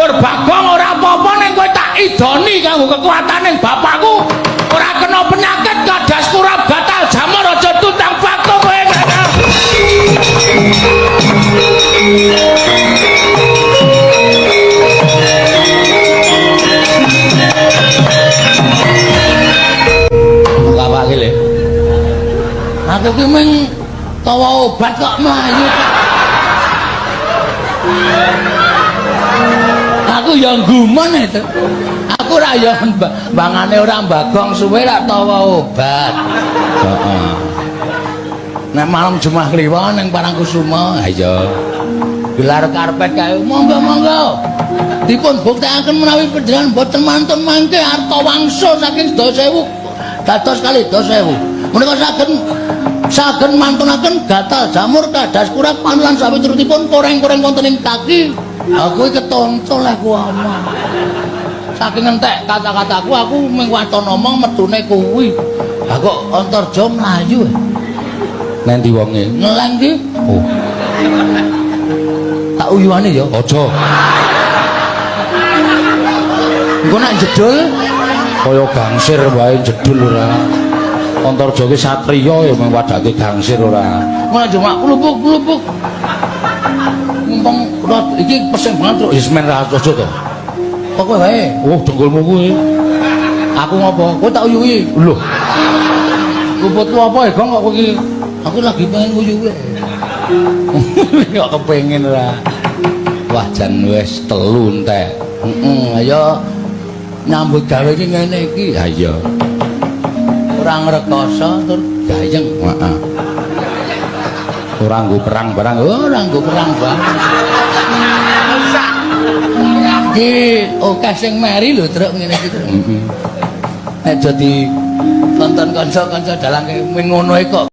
Dulur Bagong ora apa-apa ning kowe tak idoni kanggo kekuatan ning bapakku. Ora kena penyakit kadas kurap gatal jamur aja tutang bakung kowe. Lawake le. Aku ki mung tawa obat kok mlayu kok. Aku ya gumun itu. Aku ora ya bangane ora Bagong suwe rak tawa obat. Heeh. Nek malam Jumat Kliwon ning Parangkusuma, ayo. Gelar karpet kae monggo-monggo. Dipun buktekaken menawi panjenengan boten mantun mangke arta wangsa saking 10.000 dados kalih 10.000. Menika saged saged mantunaken gatal jamur kadas kurap lan sawiturutipun koreng-koreng wonten ing kaki. Aku iki ketonco leh ku omong. Saking entek kata-kataku aku mung waton omong metune kuwi. Lah kok Antarja mlayu. Nanti wonge ngeleng ki. Oh. Tak uyuane ya, aja. Engko nek jedul kaya gangsir wae jedul ora. Antarja ki satriya ya mung wadake gangsir ora. Ngono cuma klupuk-klupuk. Mumpung iki pesing banget truk ya semen ra aja to. Kok kowe wae? Oh, dengkulmu kuwi. Aku ngopo? Kowe tak uyuhi. Lho. Luputku apa ya, Gong kok kowe iki? Aku lagi pengen nguyuhi. Kok kepengin ora. Wah, jan wis telu entek. Heeh, ayo nyambut gawe iki ngene iki. Ha iya. Ora ngrekoso tur gayeng. Heeh. Ora nggo perang barang. Oh, ora nggo perang barang. Iki akeh sing meri lho, Truk ngene iki. Heeh. Nek dadi tonton kanca-kanca dalang ming ngono kok.